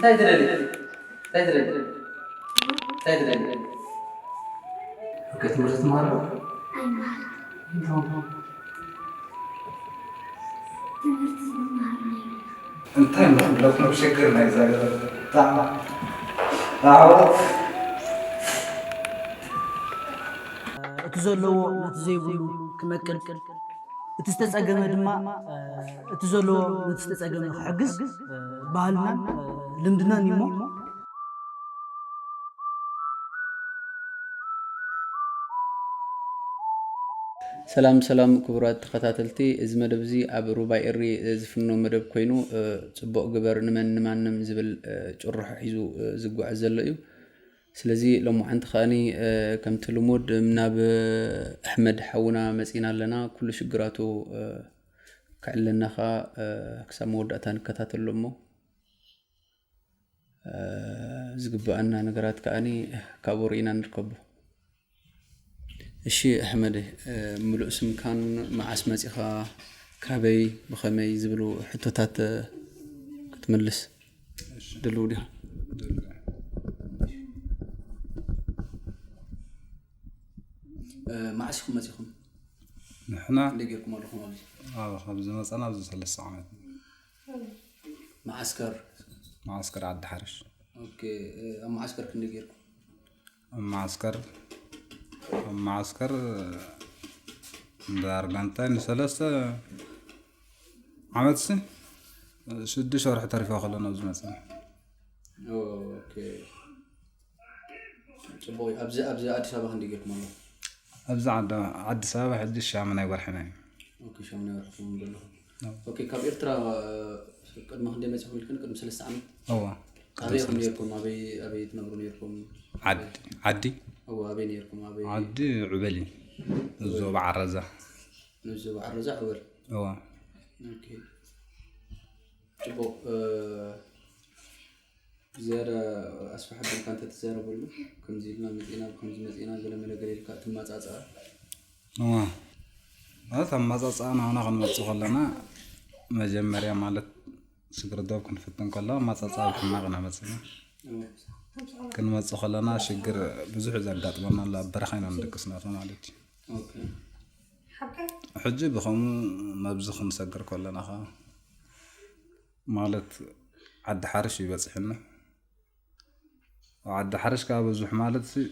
እንታይ ትደሊ? እንታይ ትደሊ? እንታይ ትደሊ? ኦኬ፣ ትምህርቲ ትመሃር ዶ? እንታይ ንኽብለኩም ሽግር ናይ እዛ ገዛ? ብጣዕሚ ኣዕዋፍ። እቲ ዘለዎ ነቲ ዘይብሉ ክመቅል፣ እቲ ዝተጸገመ ድማ እቲ ዘለዎ ነቲ ዝተጸገመ ክሕግዝ ባህልናን ልምድናን እዩ እሞ። ሰላም ሰላም ክቡራት ተኸታተልቲ፣ እዚ መደብ እዚ ኣብ ሩባ ኤሪ ዝፍኖ መደብ ኮይኑ፣ ጽቡቕ ግበር ንመን ንማንም ዝብል ጭርሖ ሒዙ ዝጓዓዝ ዘሎ እዩ። ስለዚ ሎማዓንቲ ከኣኒ ከምቲ ልሙድ ናብ ኣሕመድ ሓውና መጺና ኣለና። ኩሉ ሽግራቱ ከዕለና ከኣ ክሳብ መወዳእታ ንከታተሎ እሞ ዝግበኣና ነገራት ከኣኒ ካብኡ ርኢና ንርከቦ። እሺ ኣሕመድ፣ ምሉእ ስምካን መዓስ መጺኻ፣ ካበይ፣ ብኸመይ ዝብሉ ሕቶታት ክትምልስ ድልው ዲኻ? መዓስ ኢኹም መጺኹም? ንሕና እንደ ጌርኩም ኣለኹም ኣብዚ? ኣብ ካብ ዝመፀና ኣብዚ ሰለስተ ዓመት መዓስከር መዓስከር ዓዲ ሓርሽ ኦኬ። ኣብ መዓስከር ክንደ ጌርኩም? ኣብ መዓስከር ኣብ መዓስከር ዳርጋ እንታይ ንሰለስተ ዓመት ሲ ሽዱሽተ ወርሒ ተሪፎ ከሎ ናብ ዝመፅና ኦኬ። ጽቡቕ እዩ። ኣብዚ ኣብዚ ኣዲስ ኣበባ ክንደይ ጌርኩም ኣለኹም? ኣብዚ ዓዲ ኣዲስ ኣበባ ሕጂ ሻሙናይ ወርሕና እዩ ኦኬ፣ ሻሙናይ ወርሕኩም ዘለኹም። ኦኬ፣ ካብ ኤርትራ ቅድሚ ክንደይ መጺኹም ኢልክን? ቅድሚ ሰለስተ ዓመት? እዋ ኣበይ ኢኹም ኔርኩም? ኣበይ ኣበይ ትነብሩ ኔርኩም? ዓዲ ዓዲ እዋ ኣበይ ኔርኩም? ኣበይ ዓዲ ዑበል እዩ ዞባ ዓረዛ ንዚ በዓል ረዛ ዕወል? እዋ ኦኬ። ጽቡቕ። ዝያዳ ኣስፍሕ ኣቢልካ እንተትዛረበሉ፣ ከምዚ ኢልና መጺና፣ ብኸምዚ መጺና፣ ገለ መለ ገለ ኢልካ ትመጻጸኣ። እዋ ማለት ኣመጻጽኣ ናህና ክንመጽእ ከለና መጀመርያ ማለት ስግሪ ዶብ ክንፍትን ከሎ ኣመጻጽኣ ብሕማቕ ኢና መጺና። ክንመጽእ ከለና ሽግር ብዙሕ እዩ ዘጋጥመና ኣሎ። ኣብ በረኻ ኢና ንድቅስ ናቱ ማለት እዩ። ኦኬ። ሕጂ ብኸምኡ ናብዚ ክንሰግር ከለና ኸ ማለት ዓዲ ሓርሽ እዩ በጺሕና። ኣብ ዓዲ ሓርሽ ከዓ ብዙሕ ማለት ሲ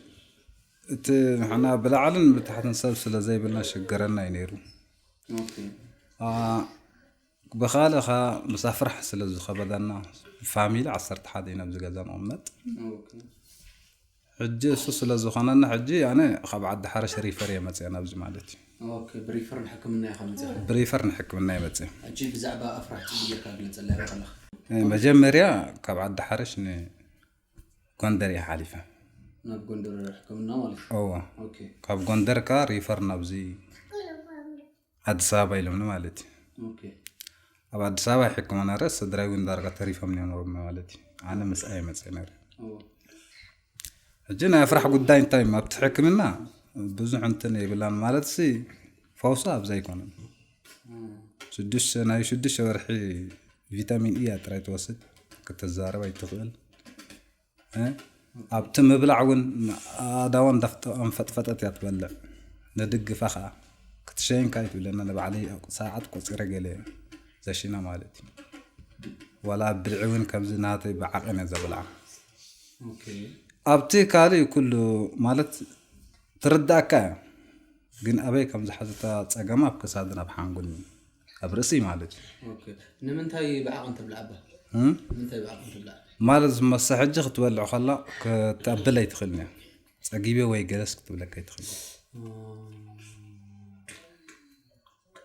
እቲ ንሕና ብላዕልን ብታሕትን ሰብ ስለ ዘይብልና ሽገረና እዩ ነይሩ። ኦኬ። ብኻልእ ኸዓ ምስ ኣፍራሕ ስለ ዝኸበደና ፋሚሊ ዓሰርተ ሓደ ኢና ኣብዚ ገዛ ንቕመጥ። ኦኬ። ሕጂ እሱ ስለ ዝኾነና ሕጂ ኣነ ካብ ዓዲ ሓርሽ ሪፈር እየ መፅአ ናብዚ ማለት እዩ። ኦኬ። ብሪፈር ንሕክምና ኢኻ መፂኻ? ብሪፈር ንሕክምና እየ መፅአ። ሕጂ ብዛዕባ ኣፍራሕ ፅቡቅ ጌርካ ግለፀለይ በቐለኻ። መጀመርያ ካብ ዓዲ ሓርሽ ንጎንደር እየ ሓሊፈ። ናብ ጎንደር ሕክምና ማለት እዩ። እወ ኦኬ። ካብ ጎንደር ከ ሪፈር ናብዚ ኣዲስ ኣበባ ኢሎምኒ ማለት እዩ። ኦኬ። ኣብ ኣዲስ ኣበባ ይሕክመና ረ ስድራይ እውን ዳርጋ ተሪፎም እዮም ማለት እዩ። ኣነ ምስኣ እየ መፅአ ነረ። እወ። ሕጂ ናይ ኣፍራሕ ጉዳይ እንታይ እዩ ኣብቲ ሕክምና ብዙሕ እንትን የብላን ማለት ሲ ፈውሱ ኣብዛ ኣይኮነን። ሽዱሽተ ናይ ሽዱሽተ ወርሒ ቪታሚን ኢ እያ ጥራይ ትወስድ ክትዛረብ ኣይትኽእል። ኣብቲ ምብላዕ እውን ኣእዳዋ እንዳኣንፈጥፈጠት እያ ትበልዕ። ንድግፋ ከዓ ክትሸይንካ ኣይትብለና ንባዕለይ ሰዓት ቆፂረ ገለ ዘሽና ማለት እዩ። ዋላ ኣብ ብልዒ እውን ከምዚ ናተይ ብዓቐን እየ ዘብልዓ። ኦኬ። ኣብቲ ካልእ ኩሉ ማለት ትርዳእካ እያ። ግን ኣበይ ከም ዝሓዘታ ፀገማ ኣብ ክሳድን ኣብ ሓንጎልን ኣብ ርእሲ ማለት እዩ። ኦኬ። ንምንታይ ብዓቐን ትብልዓ እባ? እም? ንምንታይ ብዓቐን ትብልዓ? ማለት ዝመሳ ሕጂ ክትበልዕ ከላ ከተብል ኣይትኽእልን እያ። ፀጊበ ወይ ገለስ ክትብለካ ኣይትኽእል።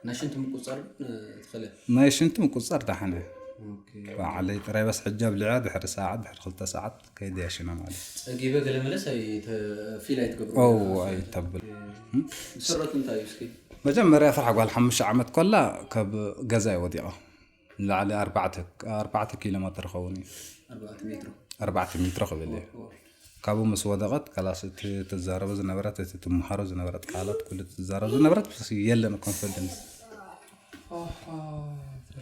ናይ ሽንቲ ምቁፃር ትኽእል እያ? ናይ ሽንቲ ምቁፃር ደሓነ ኦኬ። ባዕለይ ጥራይ በስ ሕጂ ኣብልዐ ድሕሪ ሰዓት ድሕሪ ክልተ ሰዓት ከይደ ያሽና ማለት እዩ። ፀጊበ ገለ መለስ ኣይተ- ፊል ኣይትገብሩ? ኦ ኣይተብል ሰረት እንታይ እዩ እስኪ? መጀመርያ ፍራሕ ጓል ሓሙሽተ ዓመት ኮላ ካብ ገዛ እየ ወዲቐ ንላዕሊ ኣርባዕተ ኣርባዕተ ኪሎ ሜትር ኸውን እዩ ኣርባዕተ ሜትሮ። ኣርባዕተ ሜትሮ ክብል እየ ካብኡ ምስ ወደቐት ካላስ እቲ ትዛረቦ ዝነበረት እቲ ትምሃሮ ዝነበረት ቃላት ኩሉ ትዛረቦ ዝነበረት የለን ኮንፈደንስ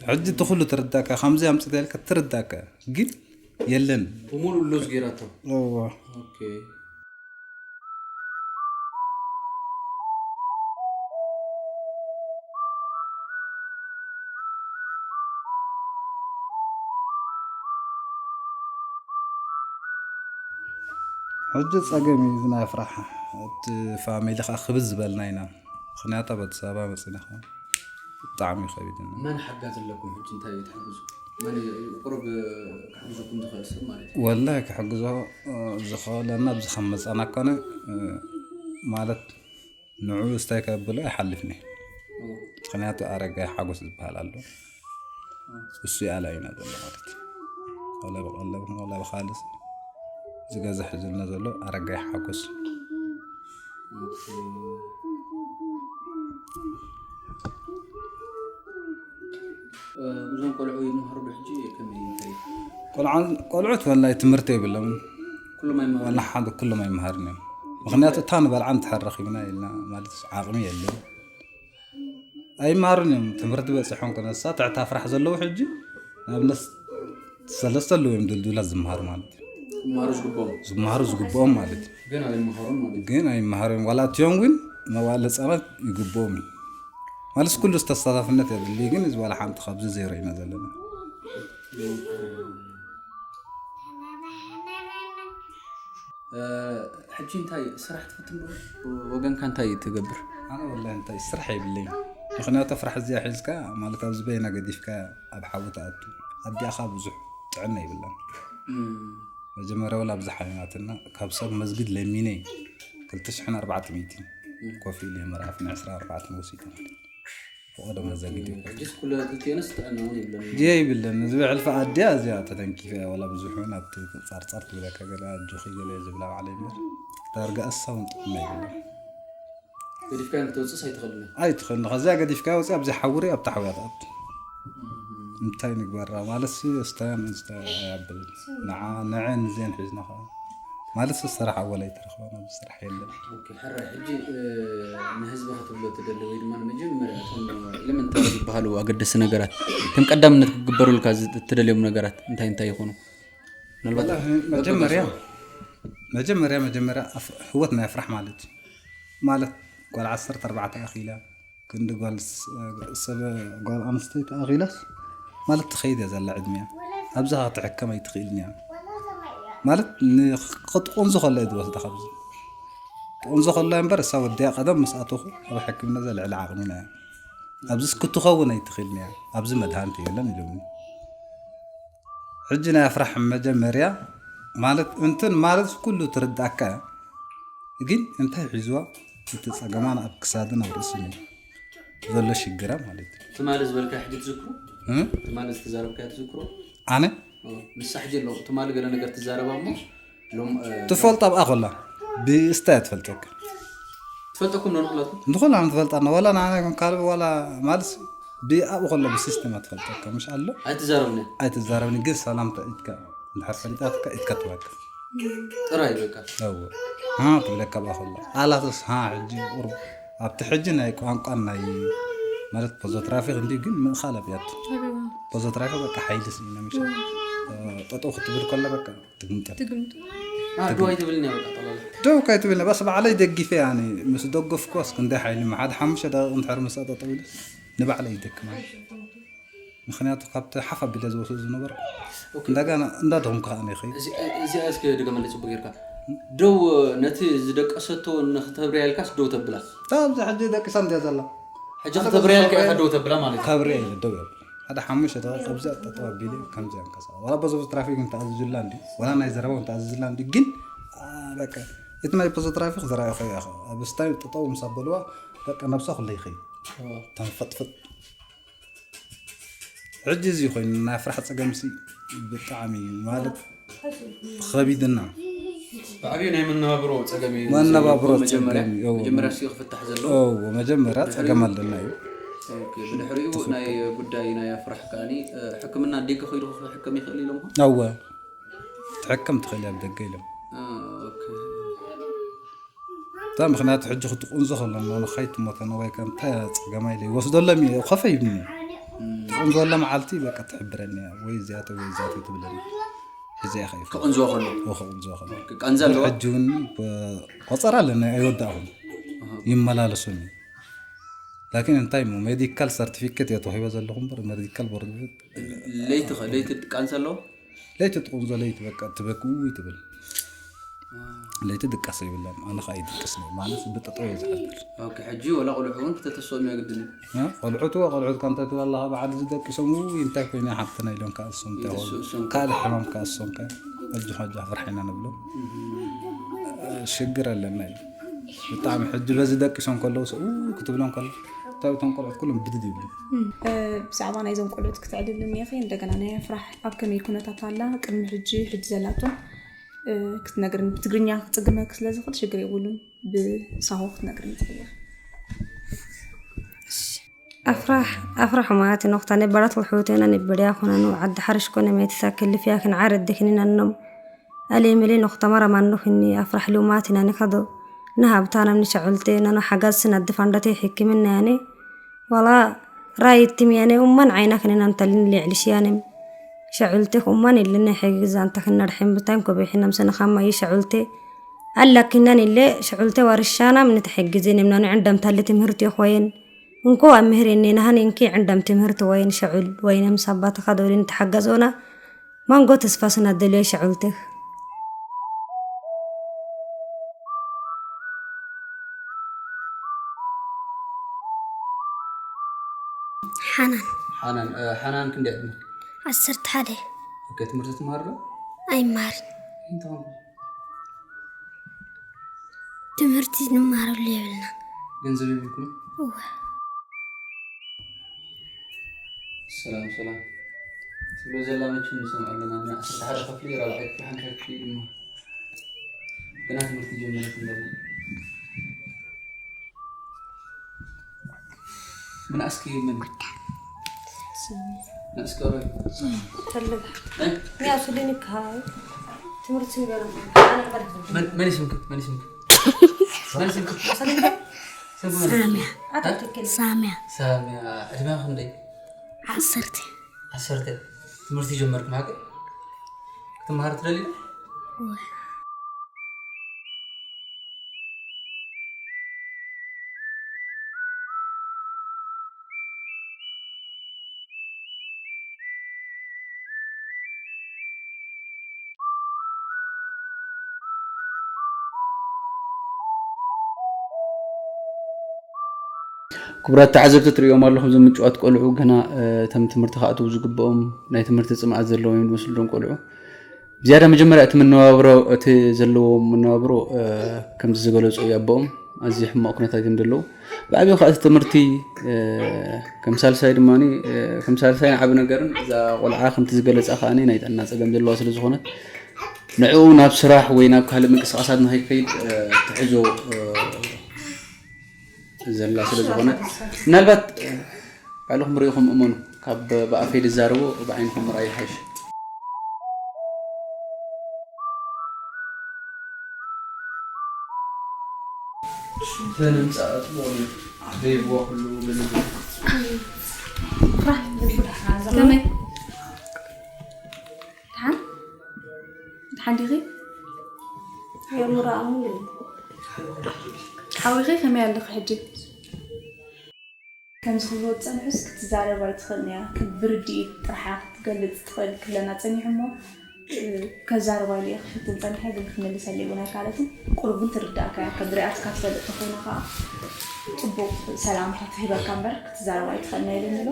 ሕጂ እቲ ኩሉ ትርዳእካ ከምዚ ኣምፅእ ኢልካ ትርዳእካ ግን የለን። ብሙሉ ሉዝ ገይራቶ። እዎ። ኦኬ። ሕጂ ጸገም እዩ እዚ ናይ ኣፍራሕ። እቲ ፋሚሊ ከዓ ክብዝ ዝበልና ኢና። ምክንያቱ ኣብ ኣዲስ ኣበባ መፂና ከዓ ብጣዕሚ እዩ ከቢድና። መን ሓጋዝ ኣለኩም ሕጂ? እንታይ እዩ ትሕግዙ? መን እዩ ቁሩብ ክሕግዘኩም ዝኽእል ሰብ ማለት እዩ? ወላሂ ክሕግዞ ዝኽእለና ኣብዚ ከም መፃና ኮነ ማለት ንዑ እስታይ ከብሎ ኣይሓልፍኒ። ምክንያቱ ኣረጋይ ሓጎስ ዝበሃል ኣሎ። እሱ ያላይና ዘሎ ማለት እዩ። ወላ ብቀለብ ወላ ብካልስ ዝገዛ ሕዝልና ዘሎ ኣረጋይ ሓጎስ። እዞም ቆልዑ ይመሃሩ ዶ ሕጂ? ከመይ እንታይ? ቆልዓ- ቆልዑት ወላይ ትምህርቲ የብሎም። ኩሎም ኣይመሃሩ? ወላ ሓደ ኩሎም ኣይመሃርን እዮም። ምክንያቱ እታ ንበልዓ እንድሕር ረኪብና ኢልና ማለት ዓቅሚ የለን። ኣይመሃሩን እዮም። ትምህርቲ በፂሖም ክነሳ ትዕታ ፍራሕ ዘለዉ ሕጂ ንኣብነት ሰለስተ ኣለዉ እዮም ድልዱላት ዝመሃሩ ማለት እዩ። ክመሃሩ ዝግብኦም ዝመሃሩ ዝግብኦም ማለት እዩ። ግን ኣይመሃሩን ማለት እዩ። ግን ኣይመሃሩን ዋላ እትዮም ግን መዋለ ህፃናት ይግብኦም እዩ። ማለት ኩሉ ተሳታፍነት የድሊ ግን እዚ ዋላ ሓንቲ ካብዚ ዜሮ ኢና ዘለና። ሕጂ እንታይ ስራሕ ትፍትን ዶ? ወገንካ እንታይ ትገብር? ኣነ ወላ እንታይ ስራሕ የብለይ። ምክንያቱ ፍራሕ እዚኣ ሒዝካ ማለት ኣብዚ በይና ገዲፍካ ኣብ ሓዊ ትኣቱ። ኣዲኣኻ ብዙሕ ጥዕና ይብላን። መጀመርያ ወላ ኣብዚ ሓሚማትና ካብ ሰብ መስጊድ ለሚነ ክልተ ሽሕን ኣርባዕተ ሚእትን ኮፍ ኢለ መርኣፍ ን ዕስራ ኣርባዕተ ወሲዱ ማለት እዩ። ፈቐዶ መዛጊድ እዩ። ሕጂስ ኩለ ክልቲኦንስ ጥዕና እውን የብለን። ድየ ይብለን እዚ ብሕልፊ ኣዲያ እዚኣ ተተንኪፈ እያ ወላ ብዙሕ እውን ኣብቲ ጻርጻር ትብለካ ገለ ኣጆኺ ገለ ዝብላ ባዕለ እምበር ዳርጋ እሳ እውን ጥዕና የብለን። ገዲፍካ ክትወፅስ ኣይትኽእልን። ኣይትኽእልን ከዚኣ ገዲፍካ ወፂ ኣብዚ ሓውሪ ኣብቲ ሓውያ ትኣቱ። እንታይ ንግበራ ማለት ሲ እስታያን እስታ ኣያብል ንዓ ንዐ ንዜን ሒዝና ከዓ ማለት ሲ ስራሕ ኣወል ኣይተረኽበን ኣብዚ ስራሕ የለን። ኦኬ፣ ሕራይ ሕጂ ንህዝቢ ክትብሎ ትደሊ ወይ ድማ ንመጀመርያ እቶም ኤሌመንታሪ ዝበሃሉ ኣገደስቲ ነገራት ከም ቀዳምነት ክግበሩልካ ዝ- ትደልዮም ነገራት እንታይ እንታይ ይኾኑ? ምናልባት ወላሂ መጀመርያ መጀመርያ መጀመርያ ኣፍ- ህይወት ናይ ኣፍራሕ ማለት እዩ። ማለት ጓል ዓሰርተ ኣርባዕተ ኣኺላ ክንዲ ጓል ስ- ሰብ ጓል ኣንስተይቲ ኣኺላስ ማለት ትኸይድ እያ ዘላ ዕድሚያ። ኣብዛ ክትሕከም ኣይትኽእልን እያ። ማለት ንክትቆንዞ ከላ እዩ ዝወስዳ ካብዚ ቆንዞ ከላ እምበር እሳ ወዲያ ቀደም ምስ ኣተኹ ኣብ ሕክምና ዘልዕሊ ዓቕሚና እያ። ኣብዚ ክትኸውን ኣይትኽእልን እያ። ኣብዚ መድሃኒት የለን ኢሉኒ። ሕጂ ናይ ኣፍራሕ መጀመርያ ማለት እንትን ማለት ኩሉ ትርዳእካ እያ። ግን እንታይ ሒዝዋ እቲ ጸገማን ኣብ ክሳድን ኣብ ርእስን እዩ ዘሎ ሽግራ ማለት እዩ። ትማሊ ዝበልካ ሕጂ ትዝክሮ? እም? ትማሊ ዝተዛረብካ ትዝክሮ? ኣነ ንሳ ሕጂ ኣሎ ትማሊ ገለ ነገር ትዛረባ እሞ ሎም ትፈልጦ ኣብኣ ኮላ ብእስታ እያ ትፈልጠካ። ትፈልጠኩም ዶ ንኩላትኩም? ንኩላ ንፈልጣና ዋላ ንዓና ይኹን ካልእ ዋላ ማለት ብኣብኡ ኮላ ብሲስተም እያ ትፈልጠካ ምሽ ኣሎ። ኣይትዛረብኒ። ኣይትዛረብኒ ግን ሰላምታ ኢድካ እንድሕር ፈሊጣትካ ኢድካ ትበካ ጥራይ በቃ። እዎ ሃ ትብለካ ብኣ ኮላ ኣላተስ ሃ ሕጂ ቁርብ ኣብቲ ሕጂ ናይ ቋንቋን ናይ ማለት ፖዞትራፊ ክንዲ ግን ምእኻል ኣብያቱ ፖዞትራፊ በቃ ሓይሊ ስኢና ምሽ ጠጠው ክትብል ኮላ በቃ ትግምጠል ትግምጡ ኣዶ ኣይትብልኒ በቃ ጠላላ። ደው ከይትብልኒ በስ ባዕለይ ደጊፈ ያኒ ምስ ደገፍኩስ ክንደይ ሓይሊ ሓደ ሓሙሽተ ደቂቕ እንድሕር ምስ ጠጠው ኢለ ንባዕለይ ይደክማ። ምክንያቱ ካብቲ ሓፍ ኣቢለ ዝወስድ ዝነበረ እንደገና እንዳደኹም ከዓ ይኸይድ። እዚ- እዚኣ እስኪ ድገመለይ ፅቡቅ ጌርካ። ደው ነቲ ዝደቀሰቶ ንክተብርያ ኢልካስ ደው ተብላ? እታ ኣብዚ ሕጂ ደቂሳ እንድያ ዘላ ሕጂ ክተብርያ ኢልካ ኢኻ ደው ተብላ ማለት እዩ። ካብርያ ኢለ ደው የብል ሓደ ሓሙሽተ ደቂቕ ኣብዚ ጠጠው ኣቢለ ከምዚ ኣንቀሳ ዋላ በዞ ትራፊክ እንተኣዝዙላ እንዲ ዋላ ናይ ዘረባ እንተኣዝዙላ እንዲ ግን አ፣ በቃ እቲ ናይ ፖዞ ትራፊክ ዝረኣኹ ኢኻ ኣብ ስታይ ጠጠው ምስ ኣበልዋ በቃ ነብሳ ኩለ ይኸይድ ተንፈጥፍጥ ሕጂ እዚ ኮይኑ ናይ ፍራሕ ፀገምሲ ብጣዕሚ እዩ ማለት ከቢድና ብዓብዩ ናይ መነባብሮ ፀገም እዩ። መነባብሮ መጀመርያ ፀገም እዩ። መጀመርያ ሲ ክፍታሕ ዘለዎ ኦ መጀመርያ ፀገም ኣለና እዩ ኦኬ፣ ብድሕሪኡ ናይ ጉዳይ ናይ ኣፍራሕ ከዓኒ ሕክምና ደገ ከይዱ ክሕከም ይኽእል ኢሎም ኣወ ትሕከም ትኽእል ኣብ ደገ ኢሎም ኦኬ። እታ ምክንያቱ ሕጂ ክትቁንዞ ከለና ንኸይትሞተና ወይ ከ እንታይ ፀገማ ኢለ ይወስደሎም እዩ ኮፈ ይብኒ ትቁንዞ ለ መዓልቲ በቃ ትሕብረኒ እያ ወይ እዚኣተ ወይ እዚኣተ ትብለኒ እዚ ኢኻ ይፈ ክቕንዝዎ ከሎ ክቕንዝዎ ከሎ። ክቀንዘ ኣለዎ። ሕጂ እውን ቆጸራ ኣለና ኣይወዳእኹም። ይመላለሱን እዩ። ላኪን እንታይ እሞ ሜዲካል ሰርቲፊኬት እየ ተዋሂበ ዘለኹ እምበር ሜዲካል ቦርድ ቤት ለይቲ ኸ- ለይቲ ትቃንዘ ኣለዎ። ለይቲ ትቁንዞ ለይቲ በቃ ትበክኡ ትብል። ለይቲ ድቃስ ይብላም ኣነ ኸዓ ይድቅስ ነው ማለት ብጠጠው እየ ዝሓድር። ኦኬ፣ ሕጂ ወላ ቆልዑ እውን ክተተስኦም የግድን እዩ። እ? ቆልዑት ወ ቆልዑት ከምታ ትብል ኣለኻ ብዓዲ ዝደቂሶም ውይ እንታይ ኮይነ ሓፍትና ኢሎም ከኣሶም እንታይ ይድሱ- ኾኑ እሶም ካልእ ሕማም ከኣሶም ከ ኣጆኻ ኣጆኻ ፍርሓ ኢና ንብሎም። ሽግር ኣለና እዩ። ብጣዕሚ ሕጂ በዚ ደቂሶም ከለዉ ሰ ክትብሎም ከሎ እንታይ እቶም ቆልዑት ኩሎም ብድድ ይብሉ። ብዛዕባ ናይዞም ቆልዑት ክትዕልል እኒኢኺ እንደገና ናይ ኣፍራሕ ኣብ ከመይ ኩነታት ኣላ ቅድሚ ሕጂ ሕጂ ዘላቶ ክትነግርኒ ብትግርኛ ክፅግመኪ ስለ ዝኽእል ሽግር የብሉን። ብሳሆ ክትነግርኒ ትኽእሊ ኢኺ። ኣፍራሕ ኣፍራሕ ማለት ነኹታ ነባራት ውሕውቴና ንበድያ ኮነ ንዓዲ ሓርሽ ኮነ መይትሳ ክልፍያ ክንዓረድ ድክኒናኖም ኣሌ ምሌ ነኹታ መራማን ኖኽኒ ኣፍራሕ ልውማት ኢና ንኸዶ ንሃብታ ናም ንሸዑልቴ ናኖ ሓጋዝ ስናድፋ እንዳተይ ሕክምና ያኔ ዋላ ራይ ትምያኔ ኡማን ዓይና ክነናን ተልን ሌዕሊ ሽያኔም ሸዑልቴ ኡማን ኢልነ ሕግዝ ኣንተ ክነርሕም ብታይም ኮቤ ሕነም ሰነኻማ ይሸዑልቴ ኣላኪናን ኢለ ሸዑልቴ ዋርሻናም ንተሕግዜ ነምናኑ ዕንደምታሊ ትምህርቲ ይኾየን እንኮ ኣብ ምህሬኔ ናሃን እንኪ ዕንደም ትምህርቲ ወይን ሸዑል ወይነም ሳባተኻ ዶሊን ተሓገዞና ማንጎ ተስፋ ስናደልዮ ሸዑልቴ ሓናን ሓናን እ፣ ሓናን ክንደይ ዕድመ? ዓሰርተ ሓደ። ኦኬ፣ ትምህርቲ ትመሃር ዶ? ኣይመሃርን። እንታይ ኾንኩ? ትምህርቲ ንመሃረሉ የብልና። ገንዘብ የብልኩም? እወ። ሰላም ሰላም። ትብሎ ዘላ መቸም ንሰምዖ ኣለና። ምን ዓሰርተ ሓደ ክፍሊ ራብዓይ ክፍሊ ሓምሻይ ክፍሊ ድማ ገና ትምህርቲ ጀመረት እንደለ። ምን ኣስኪ ምን ምን ኣስኪ ኦሮይ ተለጋ እ? ሚያ ሱሊኒ ካው ትምህርቲ ንገረም። መን መን ስምክ መን ስምክ መን ስምክ ስምክ መን ሳሚያ። ኣታ ትክክል። ሳሚያ። ሳሚያ። ዕድሜኻ ክንደይ? ዓሰርተ። ዓሰርተ። ትምህርቲ ጀመርክ ማለት ክትመሃር ትደሊ? እወ። ክቡራት ተዓዘብቲ ትርእዮም ኣለኹም፣ እዞም ምጭዋት ቆልዑ ገና፣ እ፣ እቶም ትምህርቲ ክኣትዉ ዝግብኦም ናይ ትምህርቲ ጽምኣት ዘለዎም እዮም ዝመስሉ እዞም ቆልዑ። ብዝያዳ መጀመርያ እቲ መነባብሮ፣ እቲ ዘለዎ መነባብሮ፣ እ፣ ከምዚ ዝገለጹ እዩ ኣቦኦም። ኣዝዩ ሕማቕ ኩነታት እዮም ዘለዉ። ብዓብዩ ከኣ እቲ ትምህርቲ፣ እ፣ ከም ሳልሳይ ድማ፣ እ፣ ከም ሳልሳይ ዓቢ ነገርን እዛ ቆልዓ ከምቲ ዝገለጻ ከኣ ናይ ጥዕና ጸገም ዘለዋ ስለ ዝኾነት ንዕኡ ናብ ስራሕ ወይ ናብ ካልእ ምንቅስቓሳት ንኸይከይድ፣ እ፣ ትሕዞ፣ እ፣ ዘላ ስለ ዝኾነት ምናልባት፣ እ፣ ባዕልኹም ርኢኹም እመኑ። ካብ ብኣፈይ ዝዛረቦ ብዓይንኹም ምርኣይ ይሓይሽ። ተነምጻእ ኣጥብቑ ደይብዋ ኩሉ ገለ ከመይ? ደሓን? ደሓን ዲኺ? የምራ ኣሙሉ። ሓዊኺ ከመይ ኣለኺ ሕጂ? ከምዚ ክብሎ ዝጸንሑስ ክትዛረብ ኣይትኽእልን እያ። ብርድኢት ጥራሕ ክትገልጽ ትኽእል ክብለና ጸኒሑ እሞ፣ እ፣ ከዛርባ ኢለ እየ ክፍትን ጸኒሐ፣ ግን ክመልሰለይ እውን ኣይከኣለትን። ቁሩብ ግን ትርድኣካ እያ። ከም ዝሪኣትካ ትፈልጥ ተኾይና ከኣ ጽቡቕ ሰላምታ ትህበካ እምበር ክትዛረብ ኣይትኽእልን እያ ኢለ ንብሎ።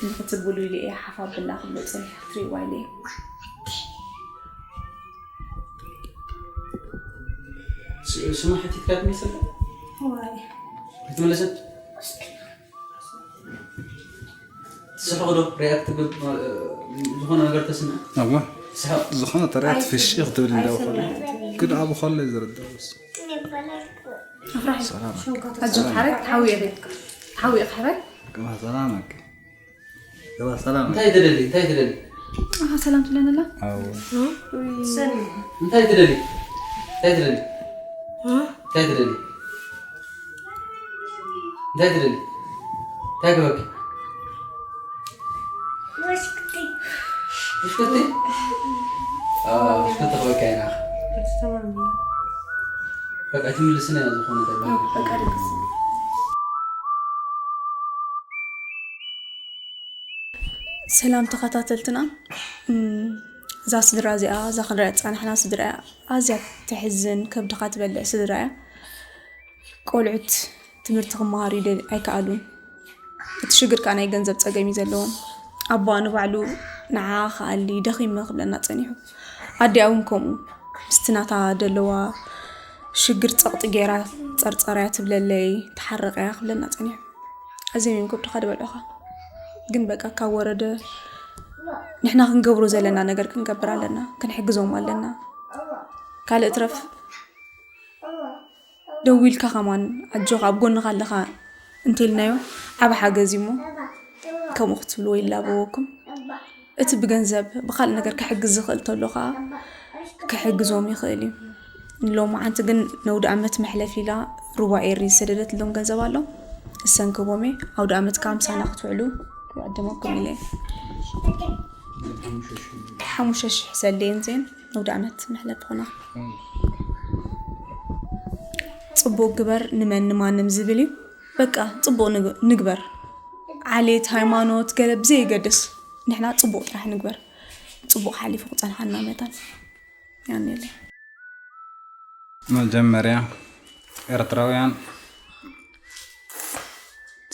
ንኽትብሉ ኢለ እየ ሓፍ ኣብላ ክብሎ ጸኒሐ ክትርእይዋ ኢለ እየ። ስ-፣ ስማ ሓቲትካ ትመስል? ዋይ። ኣይትመለሰት? ትስሕቕ ዶ? ሪያክት ትብል፣ እ፣ ዝኾነ ነገር ተስምዕ? እወ። ትስሕቕ? ዝኾነ ተሪያክት ፍሽኽ ትብል እንዳው ከሎ። ኣይሰማዕን። ግን ኣብኡ ከሎ እዩ ዝርዳእ። ኣፍራሒ። ሰላም። ኣጆኻ ሓራይ፣ ተሓውየ በይ። ተሓውየ ሓራይ። ሰላም ኣኪ። ገባ ሰላም። እንታይ ትደሊ? እንታይ ትደሊ? ኣሃ፣ ሰላም ትብለኒ ኣላ? ኣዎ። እንታይ ትደሊ? እንታይ ትደሊ? እንታይ ትደሊ? እንታይ ትደሊ? እንታይ ክበኪ? ብሽኩቲ። ብሽኩቲ? ክልተ ክበካ ኢና። በቃ ትምልስና እያ ዝኾነ ተባሂሉ። ሰላም ተኸታተልትና። እዛ ስድራ እዚኣ፣ እዛ ክንሪኣ ዝፀናሕና ስድራ እያ። ኣዝያ ተሕዝን፣ ከብድኻ ትበልዕ ስድራ እያ። ቆልዑት ትምህርቲ ክመሃሩ ኣይከኣሉን። እቲ ሽግር ከዓ ናይ ገንዘብ ፀገም እዩ ዘለዎም። ኣቦኣ ንባዕሉ ንዓ ከኣሊ ደኺመ ክብለና ፀኒሑ። ኣዲኣ እውን ከምኡ ምስቲ ናታ ደለዋ ሽግር ፀቕጢ ገይራ ፀርፀርያ ትብለለይ፣ ትሓረቕያ ክብለና ፀኒሑ። ኣዝዮም እዮም ከብድኻ ዝበልዑኻ። ግን በቃ ካብ ወረደ ንሕና ክንገብሮ ዘለና ነገር ክንገብር ኣለና፣ ክንሕግዞም ኣለና። ካልእ ትረፍ ደዊልካ ከማን ኣጆኻ ኣብ ጎንኻ ኣለኻ እንተልናዮ ዓብ ሓገዝ እዩ እሞ ከምኡ ክትብልዎ ይላበወኩም። እቲ ብገንዘብ ብካልእ ነገር ክሕግዝ ዝኽእል ተሎ ከዓ ክሕግዞም ይኽእል እዩ። ሎም ዓንቲ ግን ነውዲ ዓመት መሕለፍ ኢላ ሩባ ኤሪ ዝሰደደትሎም ገንዘብ ኣሎ። እሰንክቦም እየ። ኣውዲ ዓመት ከዓ ምሳና ክትውዕሉ ይዕድመኩም ኢለ። ሓሙሽተ ሽሕ ሰሌን ዜን ነውዲ ዓመት መሕለፍ ኾና። ፅቡቅ ግበር ንመን ንማንም ዝብል እዩ። በቃ ፅቡቅ ንግ- ንግበር። ዓሌት፣ ሃይማኖት፣ ገለ ብዘየገድስ ንሕና ፅቡቅ ጥራሕ ንግበር። ፅቡቅ ሓሊፉ ክፀንሓና መታን ያኔለ መጀመርያ ኤርትራውያን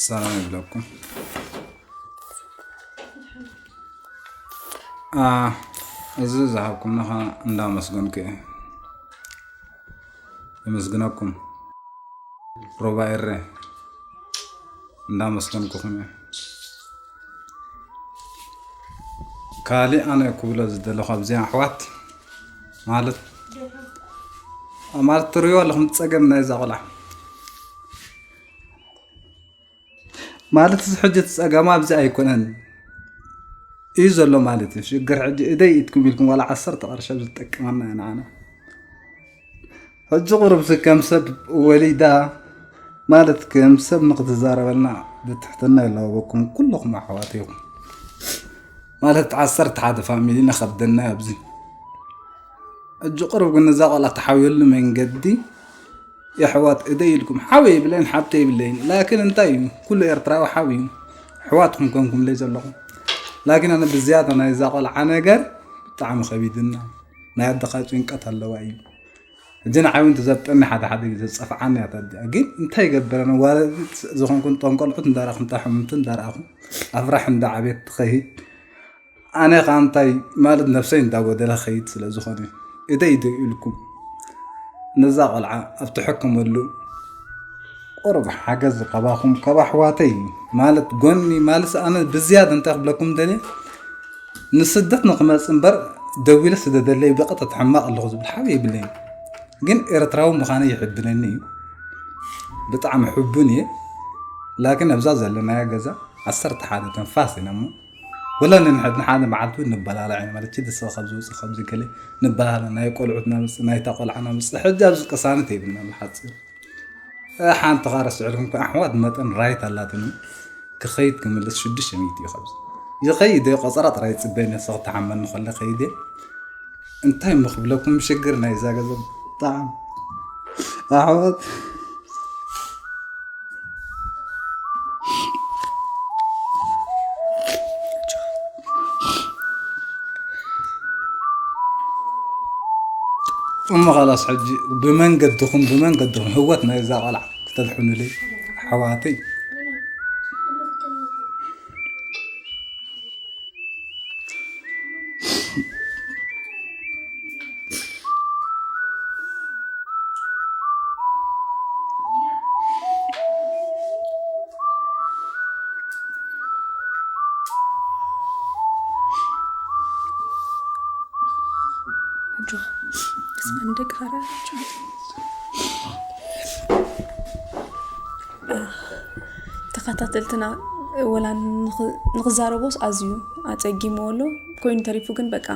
ሰላም ይብለኩም። አ፣ እዚ ዝሃብኩምና ከዓ እንዳመስገንኩ እየ። የመስግነኩም። ሮባ ኤረ እንዳመስገንኩኹም እየ። ካሊእ ኣነ ክብሎ ዝደለኹ ኣብዚኣ ኣሕዋት ማለት ማለት ትሪእዎ ኣለኹም ጸገም ናይዛ ቆልዓ ማለት እዚ ሕጂ እቲ ጸገማ ኣብዚ ኣይኮነን እዩ ዘሎ ማለት እዩ። ሽግር ሕጂ እደይ ኢትኩም ኢልኩም ዋላ ዓሰርተ ቅርሺ ኣብ ዝጠቅመና እያ ንዓና። ሕጂ ቁሩብ ከም ሰብ ወሊዳ ማለት ከም ሰብ ንክትዛረበልና ብትሕትና ይላበኩም ኩልኩም ኣሕዋት ኢኹም። ማለት ዓሰርተ ሓደ ፋሚሊ ነኸብደና ኣብዚ ሕጂ ቁሩብ ግን እዛ ቆልዓ ተሓውየሉ መንገዲ የሕዋት እደ ኢልኩም ሓወይ ይብለይን ሓብተ ይብለይን ላኪን እንታይ እዩ ኩሉ ኤርትራዊ ሓው እዩ። ኣሕዋትኩም ኮንኩም ለይ ዘለኹም ላኪን ኣነ ብዝያዳ ናይ እዛ ቆልዓ ነገር ብጣዕሚ ከቢድና ናይ ኣደኻ ጭንቀት ኣለዋ እዩ። ሕጂ ንዓይ እውን ትዘብጠኒ ሓደ ሓደ ግዜ ዝጸፍዓኒ እያ ተዲኣ ግን እንታይ ይገብረን ዋለዲት ዝኾንኩን ጦንቆልዑት እንዳረኣኹ እንታይ ሕምምቲ እንዳረኣኹ ኣፍራሕ እንዳዓብየት ትኸይድ ኣነ ከዓ እንታይ ማለት ነብሰይ እንዳጎደለ ኸይድ ስለ ዝኾነ እደይ እደይ ኢልኩም ነዛ ቆልዓ ኣብ ትሕክመሉ ቁሩብ ሓገዝ ካባኹም ካብ ኣሕዋተይ ማለት ጎኒ ማለት ኣነ ብዝያድ እንታይ ክብለኩም ደልየ ንስደት ንክመፅእ እምበር ደዊለ ስደደለይ ብቐጥታ ሕማቕ ኣለኹ ዝብል ሓበ የብለይን ግን ኤርትራዊ ምዃነ ይሕብነኒ እዩ ብጣዕሚ ሕቡን እየ ላኪን ኣብዛ ዘለናያ ገዛ ዓሰርተ ሓደ ተንፋስ ኢና እሞ ወላ ነንሕድና ሓደ መዓልቲ እውን ንበላላዕ ኢና ማለት ችዲ ሰብ ካብ ዝውፅእ ከምዚ ገለ ንበላላ ናይ ቆልዑት ናምፅእ ናይታ ቆልዓ ናምፅእ ሕጂ ኣብዚ ቅሳነት የብልና ብሓፂሩ ሓንቲ ኻረ ስዕልኩም ኣሕዋት መጠን ራይት ኣላትኒ ክኸይድ ክምልስ ሽዱሽተ ሚእቲ እዩ ካብዚ ይኸይድ እየ ቆፀራ ጥራይ ፅበኒ ሰኽተሓመኒ ከለ ከይድ እየ እንታይ ምኽብለኩም ሽግር ናይ እዛ ገዛ ብጣዕሚ ኣሕዋት እሞ ኸላስ ሕጂ ብመንገድኹም ብመንገድኹም ህወት ናይ እዛ ቆልዓ ክተድሕኑለይ ኣሕዋተይ ተኸታተልትና ወላ ንክዛረቦስ ኣዝዩ ኣፀጊምዎ ኣሎ ኮይኑ ተሪፉ ግን በቃ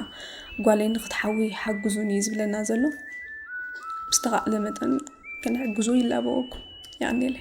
ጓለይ ንክትሓዊ ሓግዙን እዩ ዝብለና ዘሎ ብዝተኻእለ መጠን ክንሕግዞ ይላበወኩም ያኔለ